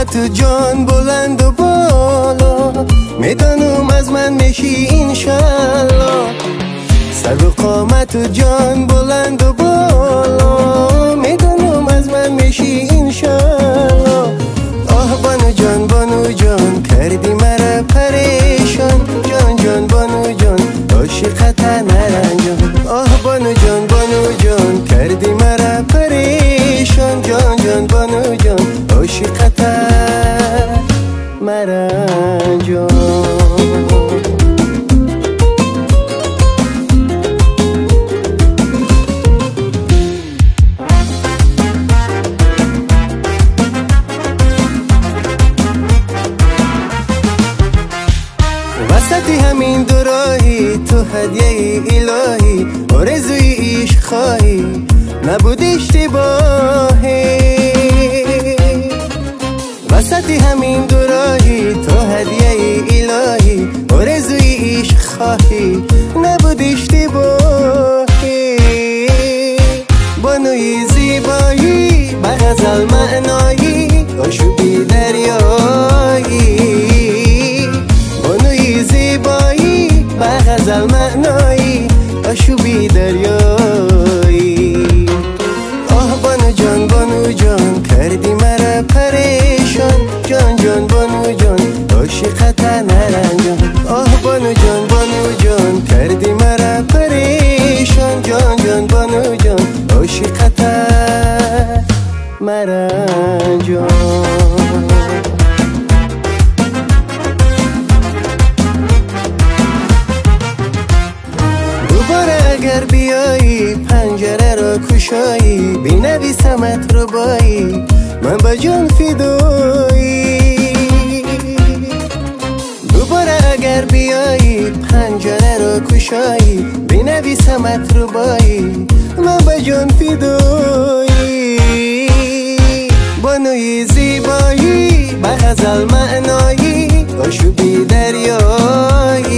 قامت جان بلند و بالا، میدانم از من میشی انشالله. سر و قامت جان بلند و بالا، میدانم از من میشی انشالله. آه بانو جان بانو جان کردی مرا پریشان، جان جان بانو جان عاشقت نرنجان. آه بانو جان بانو جان کردی مرا پریشان، جان جان بانو جان عاشقت مرنجان. وسط همین دو راهی تو هدیه الهی، آرزوی عشق خواهی نبود اشتباهی. وسط همین دو راهی تو هدیه الهی، آرزوی عشق خواهی نبود اشتباهی. بانوی زیبایی به غزل معنایی، آشوبی دریایی. بانوی زیبایی به غزل معنایی، آشوبی دریایی. آه بانو جان بانو جان کردی مرا پریشان، جان جان بانو جان عاشقت نرنجان. آه بانو جان بانو جان کردی مرا پریشان، جان جان بانو جان عاشقت مرنجان. دوباره اگر بیایی پنجره را کشایی، بینویسمت رو بایی من با جان فدایی. دوباره اگر بیایی پنجره را کشایی، بینویسمت رو بایی من با جان فدایی. بانوی زیبایی به غزل معنایی، آشوبی دریایی.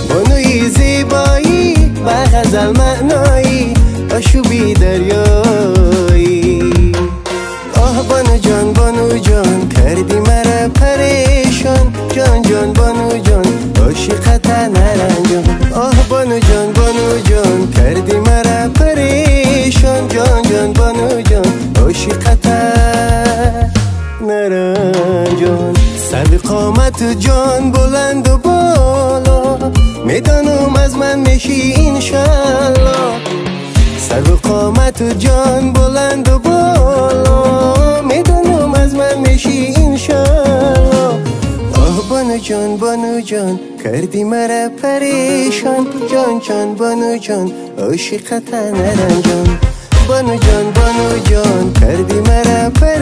بانوی زیبایی به غزل معنایی، آشوبی دریایی. آه بانو جان بانو جان کردی مرا پریشان، جان جان بانو جان عاشقت نرنجان. آه بانو جان بانو جان کردی مرا پریشان، جان جان بانو جان عاشقت نرنجان. سر قامت جان بلند و بالا، میدانم از من میشی انشالله. سر قامت جان بلند و بالا، میدانم از من میشی انشالله. آه بانو جان بانو جان کردی مرا پریشان، جان جان بانو جان عاشقت نرنجان. بانو جان بانو جان کردی مرا پریشان.